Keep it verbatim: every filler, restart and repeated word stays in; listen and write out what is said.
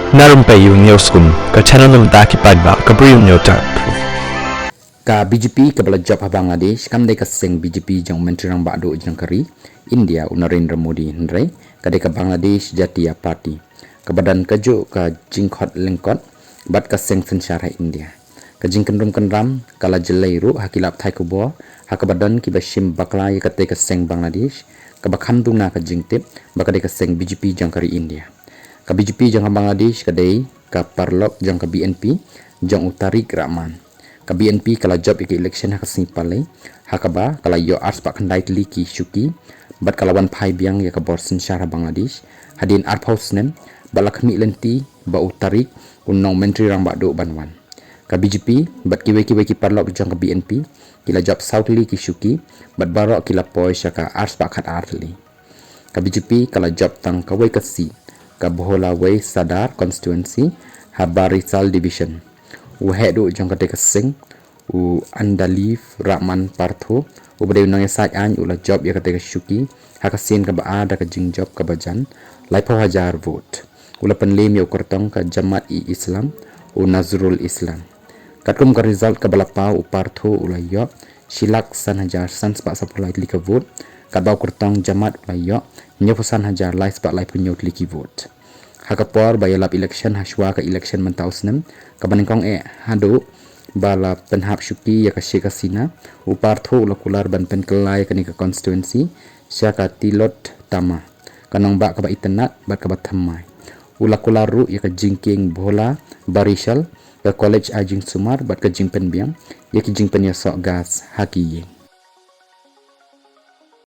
Na Rympei U News Kum, ka channel na bynta ki paidbah ka Bri U News Tap. Ka B J P kaba la jop ha Bangladesh kam dei ka seng B J P jong u Myntri Rangbah Duh jong ka ri India u Narendra Modi, hynrei ka dei ka Bangladesh Jatiya Party kaba don kajuh ka jingkhot lyngkot bad ka seng synshar ha India. Ka jingkynrum kynram ka la jlei ruh ha ki lad pathai khubor ha kaba don kiba shim bakla ïa katei ka seng Bangladesh kaba kham duna ka jingtip ba ka dei ka seng B J P jong ka ri India. Ka B J P jong ka Bangladesh ka dei ka paralok jong ka B N P jong u Tariq Rahman. Ka B N P ka la jop ïa ka election ha ka sngi Palei ha kaba ka la ïoh arspah khyndai tylli ki shuki bad ka la wan phai biang ïa ka bor synshar ha Bangladesh hadien arphew snem bad la khmih lynti ba u Tariq u nong Myntri Rangbah Duh ban wan. Ka B J P bad kiwei kiwei ki paralok jong ka B N P ki la jop saw tylli ki shuki bad baroh ki la poi sha ka arspah khatar tylli. Ka B J P ka la jop tang kawei ka seat, ka Bhola West Sadar constituency ha Barisal division. U heh duh jong katei ka seng u Andaliv Rahman Partho uba dei u nongïasaid aiñ u la jop ïa katei ka shuki ha ka sien kaba ar da ka jingjop kaba jan laiphew hajar vote. U la pynlem ïa u kyrtong ka Jamaat-e-Islam u Nazrul Islam. Katkum ka result kaba la paw u Partho u la ïoh shi lak san hajar san spah saphew lai tylli ka vote, katba u kyrtong Jamaat u la ïoh hynñiewphew san hajar lai spah laiphew hynñiew tylli ki vote. Ha ka por ba ïalap election ha shuwa ka election mynta u snem kaba nyngkong eh haduh ba la pynhap shuki ïa ka Sheikh Hasina, u Partho u la kular ban pynkylla ïa kane ka constituency sha ka Tilottama, ka nongbah kaba itynnad bad kaba thymmai. U la kular ruh ïa ka jingkieng Bhola Barisal, ka college ai jingsumar bad ka jingpynbiang ïa ki jingpynïasoh gas ha ki ïing.